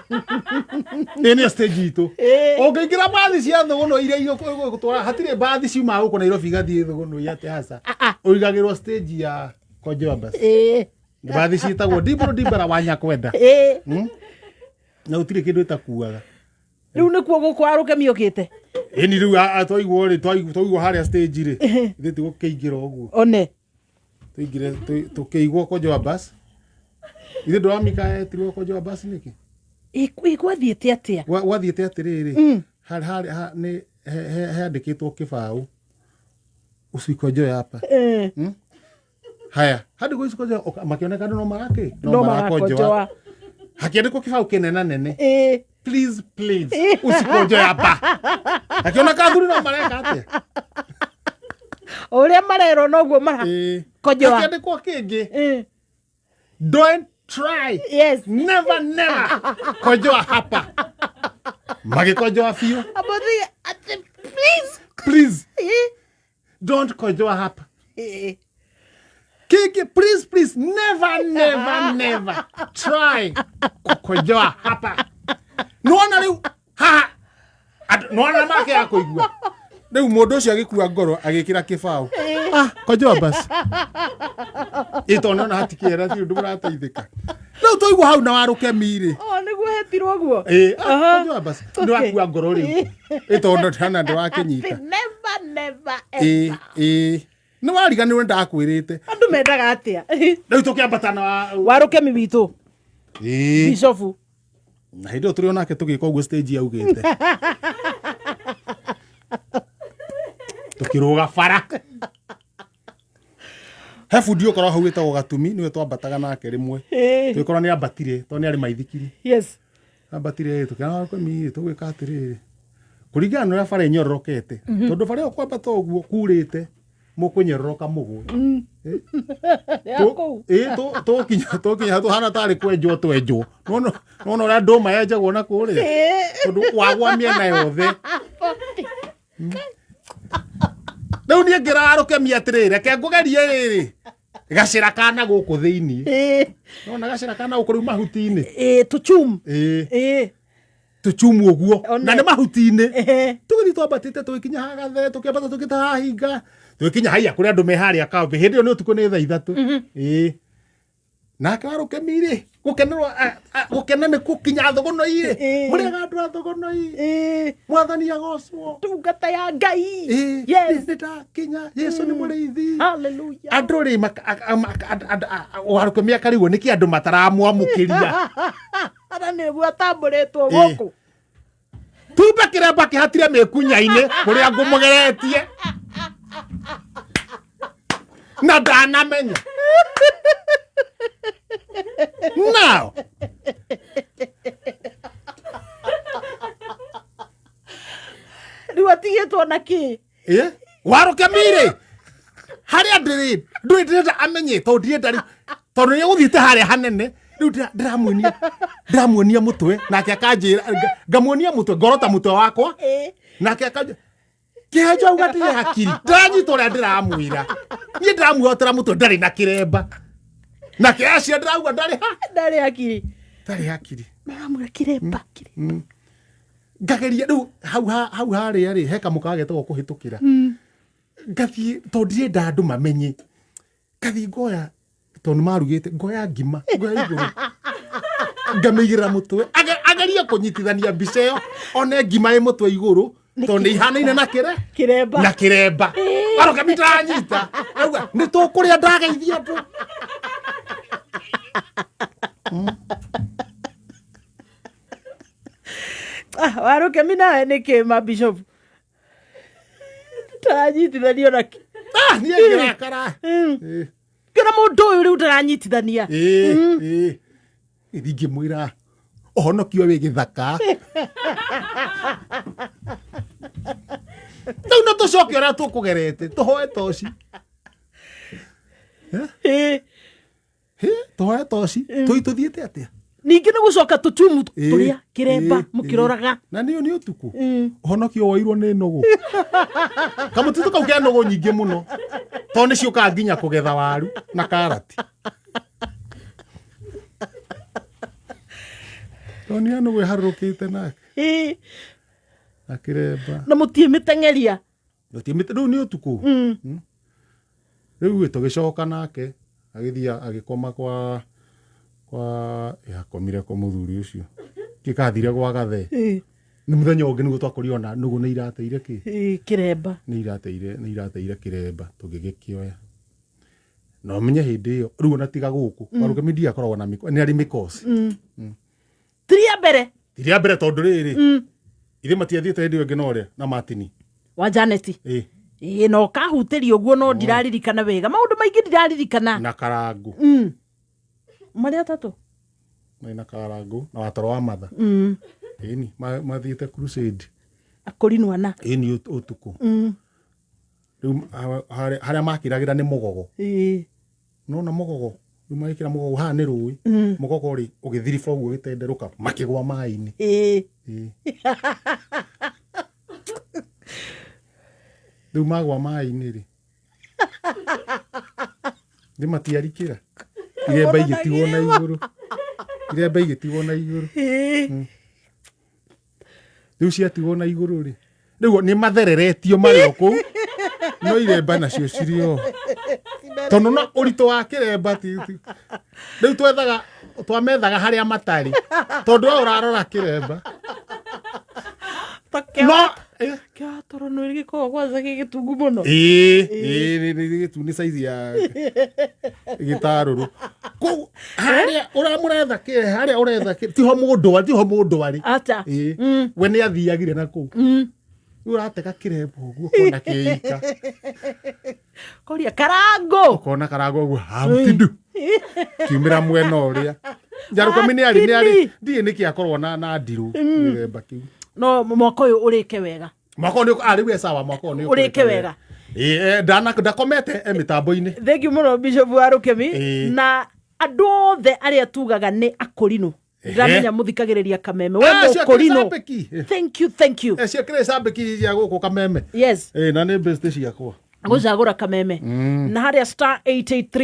Ĩ nĩyo stage itũ. Ĩĩ. Ũngĩingĩra mbathi cia thũgũnũ iria igũgũtwara, hatirĩ mbathi ciumaga gũkũ Nairobi igathiĩ thũgũnũ atĩ aca. Ũigagĩrwo stage ya Konjoa bus. Mbathi ciĩtagwo Ndimbũrũ Ndimbara wa Nyakwenda. Na gũtirĩ kĩndũ ĩtakuaga. Rĩu nĩkuo gũkũ arũkemi ũkĩte. Ĩni rĩu twaigwo rĩ, twaigwo harĩa stage rĩ, ithuĩ tigũkĩingĩra ũguo. One. Tũingĩre tũkĩigwo Konjoa bus. Ithuĩ ndũramika etirwo Konjoa bus nĩkĩ? Ĩ gwathiĩte atĩa? Gwathiĩte atĩrĩrĩ, nĩ handĩkĩtwo kĩbaũ usikonjoe hapa. Haya, hadi kwa usikonjoe makioneka no maraki no marakonjoa. Hakiandikwo kĩbaũ kĩnena nene. Please, please, usikonjoe hapa. Akioneka athuri no mareka atĩa? Ũrĩa marerwo noguo marakonjoa. Hakiandĩkwo kĩngĩ. Don't try. Yes. Never, never. Kojoa hapa. Magĩkonjoa biũ. Please. Please. Don't kojoa hapa. Kiki, please, please, never, never, never try kukojoa hapa. Nĩwona rĩu haha nĩwona make ya kũigua. Rĩu mũndũ ũcio agĩkua ngoro agĩkĩra kĩbaũ. Ah, kojoa basi. Ĩ tondũ nĩwona hatikĩera biũ ndũrateithĩka. Rĩu twaigua hau na warũkemi rĩ. Oh, nĩguo hetirwo ũguo. Ĩ, ah, kojoa basi. Nĩwakua ngoro rĩu. Ĩ tondũ ndana ndũrakĩnyita. Never, never, ever. Ĩ, ĩ. Nĩ wariganĩrwo ndakwĩrĩte. Andũ mendaga atĩa? Rĩu tũkĩambata na warũkemi witũ. Ĩ. Bishofu. Na hĩndĩ ĩyo tũrĩ onake tũgĩka ũguo stage yaugĩte. Tũkĩrũga bara. He bundi ũkoragwo hau wĩtagwo Gatumi nĩwe twambataga nake rĩmwe. Tũgĩkorwo nĩ ambatire tondũ nĩ arĩ maithikiri. Yes. Ambatire tũkĩona Gatumi tũgwĩka atĩrĩrĩ. Kũringana na ũrĩa bara ĩnyororokete. Tondũ bara ĩyo kwambata ũguo kurĩte mũkũnyororoka mũgwe. Tũkinya tũhana tarĩ kwenjwo twenjwo. Nĩwona ũrĩa ndũma yenjagwo na kũrĩa? Tondũ wagwa mĩena yothe. Rĩu niĩ ngĩrarũkemia atĩrĩrĩ, reke ngũgerie rĩrĩ gacĩra kana gũkũ thĩinĩ. Nĩwona gacĩra kana gũkũ rĩu mahuti-inĩ? Tũchumu. Tũchumu ũguo. Na nĩ mahuti-inĩ. Tũgĩthiĩ twambatĩte tũgĩkinya hagathe, tũkĩambata tũkĩta hahinga. Tũgĩkinya haiya kũrĩa andũ me harĩa kambĩ. Hĩndĩ ĩyo nĩ ũtukũ nĩ thaa 3. Nake warũkemi rĩ, gũkenerwo, gũkena nĩ gũkinya thũgũnoi rĩ. Mũrĩaga andũ a thũgũnoi. Mwathani agocwo. Ndungata ya Ngai. Yes. Nĩ ndakinya. Yesu nĩ mũrĩithi. Hallelujah. Andũ rĩ, warũkemi akarigwo nĩkĩ andũ mataramwamũkĩria. Ara nĩguo atambũrĩtwo gũkũ. Tumbe kĩremba kĩhatire mĩkunya-inĩ kũrĩa ngũmũgeretie. Na ndanamenya. Now. Rĩu atigĩtwo na kĩ? Warũkemi rĩ, harĩa ndĩrĩ, ndũrĩ ndĩrenda amenye, tondũ ndirenda rĩu, tondũ nĩ ũgũthiĩte harĩa hanene, rĩu ndĩramuonia mũtwe, nake akanjĩra, ngamuonia mũtwe, ngorota mũtwe wakwa, nake akanjĩra, Kĩhenjo auga ndirĩ hakiri, ndĩranyita ũrĩa ndĩramwĩra. Niĩ ndĩramuhotera mũtwe ndarĩ na kĩremba. Nake acio ndĩrauga ndarĩ ha? Ndarĩ hakiri. Ndarĩ hakiri. Maramwĩra kĩremba, kĩremba. Ngageria rĩu hau harĩa rĩ, he kamũkawa getagwo kũhĩtũkĩra. Ngathiĩ, tondũ ndirenda andũ mamenye. Ngathiĩ ngoya, tondũ nĩmarugĩte, ngoya ngima, ngoya igũrũ. Ngamĩigĩrĩra mũtwe. Agerie kũnyitithania mbica ĩyo, one ngima ĩ mũtwe igũrũ, tondũ nĩ ihanaine na kĩre? Kĩremba. Na kĩremba. Aroka ndĩranyita. Auga, nĩ tũkũrĩa ndageithia andũ. Warũkemi nawe nĩ kĩ ma bishop? Taranyitithanio na kĩ? Niĩ ngĩrakara. Kĩona mũndũ ũyũ rĩu ndaranyitithania. Ingĩmwĩra ũhonokio wĩ gĩthaka. Rĩu no tũcoke ũrĩa tũkũgerete, tũhoe toci. Tũhoe toci, tũi tũthiĩte atĩa? Ningĩ nĩ gũcoka tũtumu tũrĩa kĩremba mũkĩroraga. Na nĩyo nĩ ũtukũ. Ũhonokio woirwo nĩ nũgũ. Kamũtitũ kau ke nũgũ nyingĩ mũno. Tondũ nĩ ciũkaga nginya kũgetha waru na karati. Ndonire nũgũ ĩharũrũkĩte nake na kĩremba. Na mũtiĩ mĩteng'eria. Rĩu nĩ ũtukũ. Rĩu ĩ tũgĩcoka nake agĩthiĩ agĩkoma kwa akomire kwa mũthuri ũcio. Kĩkathire gwa gathe. Nĩ mũthenya ũngĩ nĩguo twakorire ona nũgũ nĩ irateire kĩ? Kĩremba. Nĩ irateire kĩremba tũgĩgĩkĩoya. Na ũmenye hĩndĩ ĩyo rĩu ona tiga gũkũ Warũkemi ndiakoragwo akoragwo na nĩ arĩ mĩkosi. Ti rĩa mbere. Ti rĩa mbere tondũ rĩrĩ ithe matiathiĩte hĩndĩ ĩyo ĩngĩ na ũrĩa na Martini. Wa Janet. Ĩĩ no kahutĩrio ũguo no ndiraririkana wega. Maũndũ maingĩ ndiraririkana. Na Karangu. Marĩ atatũ. Marĩ na Karangu na watoro wa matha. Ĩni mathiĩte crusade. Akũrinwo ana. Ĩni ũtukũ. Rĩu harĩa makĩragĩra nĩ mũgogo. Nona mũgogo. Rĩu magĩkĩra mũgogo haha nĩ rũĩ. Mũgogo rĩ ũgĩthiriba ũguo ũgĩtenderũka makĩgwa maĩ-inĩ. Rĩu magwa maĩ-inĩ rĩ. Nĩ matiarikĩra. Iremba igĩtigwo na igũrũ. Iremba igĩtigwo na igũrũ. Rĩu ciatigwo na igũrũ rĩ. Rĩu nĩ mathereretio marĩ o kũu. No iremba nacio cirĩ o. Tondũ no ũritũ wa kĩremba ti. Rĩu twamethaga harĩa matarĩ. Tondũ we ũrarora kĩremba. No Kĩatoro nĩ gĩkoragwo kwanza gĩ gĩtungu mũno. Ĩĩ nĩ gĩtu nĩ size ya gĩtarũrũ. Kũu harĩa ũramũretha kĩ harĩa ũretha kĩ tiho mũndũ arĩ tiho mũndũ arĩ. Acha. Ĩĩ. We nĩ athiagire na kũu. Rĩu ũratega kĩremba ũguo ũkona kĩika. Koria Karango. Ũkona Karango ũguo hamtindu. Kiumĩra mwena ũrĩa. Njarũkami nĩ arĩ nĩ arĩ ndiĩ nĩkĩ akorwo na ndirũ kĩremba kĩu. No mwaka ũyũ ũrĩke wega. Mwaka ũyũ rĩu e sawa mwaka ũyũ nĩ ũrĩke wega. Ĩĩ ndakomete e mĩtambo-inĩ. Thank you mũno Bishop wa Rũkemi na andũ othe arĩa tugaga nĩ akũrinũ. Ndĩramenya mũthikagĩrĩria Kameme. We mũkũrinũ. Thank you, thank you. Ciakĩrĩ cambĩki cia gũkũ Kameme. Yes. Na nĩ best ciakwa. Gũcagũra Kameme. Na harĩa star 883